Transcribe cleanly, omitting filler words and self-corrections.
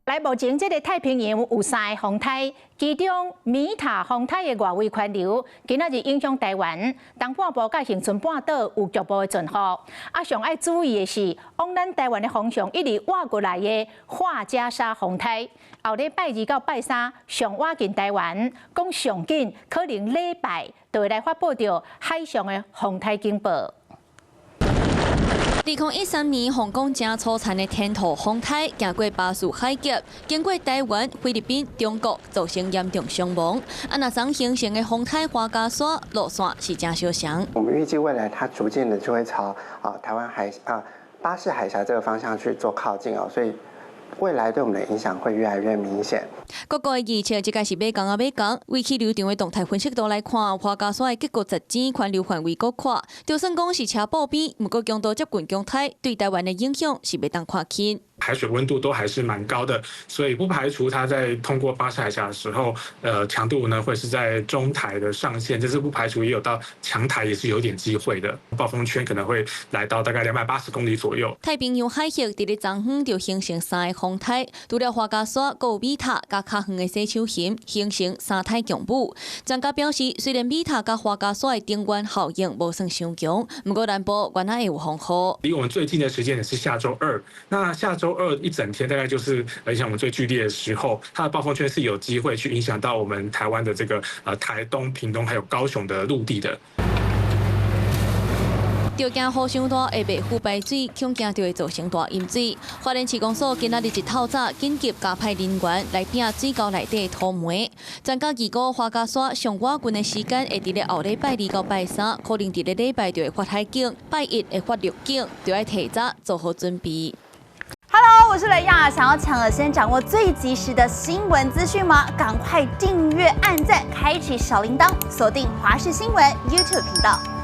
來，目前這个太平洋有三个風颱，其中米塔風颱的外圍環流，今仔日影響台灣東半部佮恆春半島有局部的陣雨。啊，上愛注意的是，往咱台灣的方向一直倚過來的樺加沙風颱，後禮拜二到拜三上倚近台灣，講上緊可能禮拜就會來發布著海上的風颱警報。2013年，風講誠粗殘的天兔風颱，行過巴士海峽，經過台灣、菲律賓、中國，造成嚴重傷亡。啊，若昨形成的風颱樺加沙路線是誠相像。我們預計未來它逐漸的就會朝台灣海啊巴士海峽這個方向去做靠近哦，所以未來對我們的影響會越來越明顯。各國的預測，這個是馬共仔馬共。為氣流場的動態分析圖來看，樺加沙的結構實淺，環流範圍閣闊。就算講是車布邊，毋過強度接近強颱，對台灣的影響是袂當看輕。海水溫度都還是蠻高的，所以不排除它在通過巴士海峽的時候，強度呢會是在中台的上限，這是不排除也有到強台，也是有點機會的。暴風圈可能會來到大概280公里左右。太平洋海域佇咧昨昏就形成三个風颱，除了樺加沙，閣有米塔佮較遠的洗手熊，形成三颱共舞。專家表示，雖然米塔佮樺加沙的頂懸效應無算傷強，毋過南部原來會有風雨。離我們最近的時間也是下週二，那下週二一整天大概就是影響我們最劇烈的時候，它的暴風圈是有機會去影響到我們台灣的這個台東、屏東還有高雄的陸地的。著驚雨傷大會袂赴排水，恐驚就會造成大淹水。花蓮市公所今仔日一透早緊急加派人員來摒水溝內底土糜。專家預估樺加沙上倚近的時間會佇咧後禮拜二到拜三，可能佇咧禮拜就會發海警，拜一會發陸警，就愛提早做好準備。 Hello，我是雷亞，想要搶先掌握最及時的新聞資訊嗎？趕快訂閱、按讚、開啟小鈴鐺，鎖定華視新聞 YouTube 頻道。